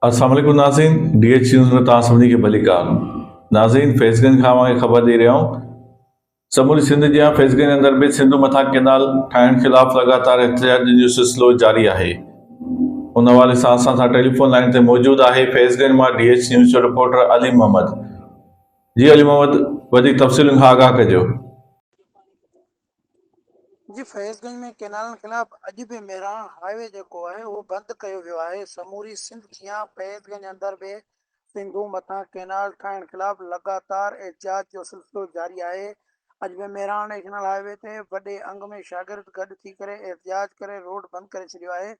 السلام عليڪم ناظرين ڊي ايڇ نيوز ۾ توهان سڀني کي ڀليڪار ناظرين فيض گنج کان اوهان کي خبر ڏئي رهيا آهيون سموري سنڌ جيان فيض گنج اندر به سنڌو مٿان ڪينال ٺاهڻ خلاف لڳاتار احتجاجن جو سلسلو جاري آهي ان حوالي سان اسان سان ٽيليفون لائن تي موجود آهي فيض گنج مان ڊي ايڇ نيوز جو رپورٽر علي محمد جي علي محمد وڌيڪ تفصيلن کان آگاهه ڪجو. جي فيض گنج ۾ ڪينالن خلاف اڄ به مهراڻ هاء وي جيڪو آهي اهو بند ڪيو ويو آهي سموري سنڌ جيان فيض گنج اندر به سنڌو مٿان ڪينال ٺاهڻ خلاف لڳاتار احتجاج جو سلسلو جاري آهي اڄ به مهراڻ نيشنل هاء وي تي وڏي انگ ۾ شاگرد گڏ ٿي ڪري احتجاج ڪري روڊ بند ڪري ڇڏيو آهي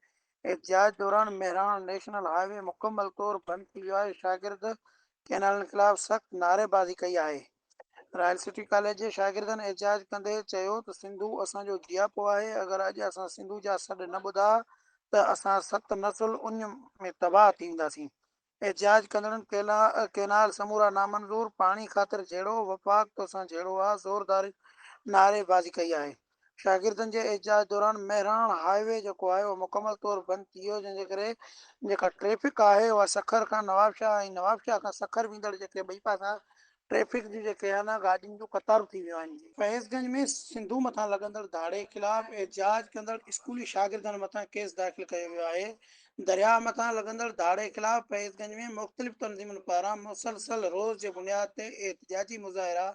احتجاج دوران مهراڻ نيشنل هاء وي مڪمل طور بند ٿي ويو آهي شاگرد ڪينالن خلاف سخت نعريبازي ڪئي آهي. رائل سٽي ڪاليج جي شاگردن احتجاج ڪندي چيو ته سنڌو اسان جو جياپو آهي، اگر اڄ اسان سنڌو جا سڏ نه ٻڌا ته اسان ست نسل اڃ ۾ تباهه ٿي وينداسين. احتجاج ڪندڙن ڪينال سمورا نامنظور، پاڻي خاطر جهيڙو، وفاق توسان جهيڙو آ زوردار نعريبازي ڪئي آهي. شاگردن جي احتجاج دوران مهراڻ هاء وي جيڪو آهي اهو مڪمل طور بند ٿي ويو جنهن جي ڪري جيڪا ٽريفڪ آهي اها سکر کان نوابشاهه ۽ نوابشاهه کان سکر ويندڙ جيڪي ٻئي پاسا ٽريفڪ جون جيڪي آهن گاڏين جون قطارون ٿي ويون آهن. فيض گنج ۾ سنڌو مٿان لڳندڙ ڌاڙي خلاف احتجاج ڪندڙ اسڪولي شاگردن مٿان ڪيس داخل ڪيو ويو آهي. درياهه مٿان لڳندڙ ڌاڙي خلاف فيض گنج ۾ مختلف تنظيمن پاران مسلسل روز جي بنياد تي احتجاجي مظاهرا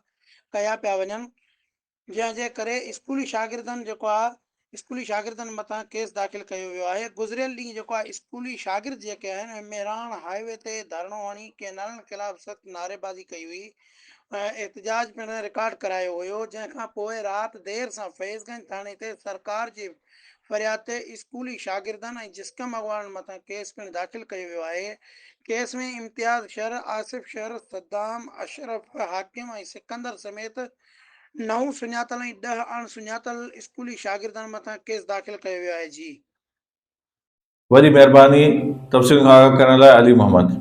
ڪيا پيا وڃن. جنهن جي ڪري اسڪولي شاگردن جيڪو آ اسڪولي شاگردن مٿان ڪيس داخل ڪيو ويو آهي گذريل ڏينهن جيڪو آ اسڪولي شاگرد جيڪي آهن اهي مهراڻ هاء وي تي ڌرڻو هڻي ڪينالن خلاف سخت نعريبازي ڪئي هئي ۽ احتجاج پڻ رڪارڊ ڪرايو هيو جنهن کان پوء رات دير سان فيض گنج ٿاڻي تي سرڪار جي فرياد تي اسڪولي شاگردن ۽ جسقم اڳواڻن مٿان ڪيس پڻ داخل ڪيو ويو آهي. ڪيس ۾ امتياز شر، آصف شر، صدام، اشرف، حاڪم ۽ سڪندر سميت نو سڃاتل ۽ ڏهه اڻ سڃاتل اسڪولي شاگردن مٿان ڪيس داخل ڪيو ويو آهي. جي. وڏي مهرباني تفصيل کان آگاهه ڪرڻ لاء علي محمد.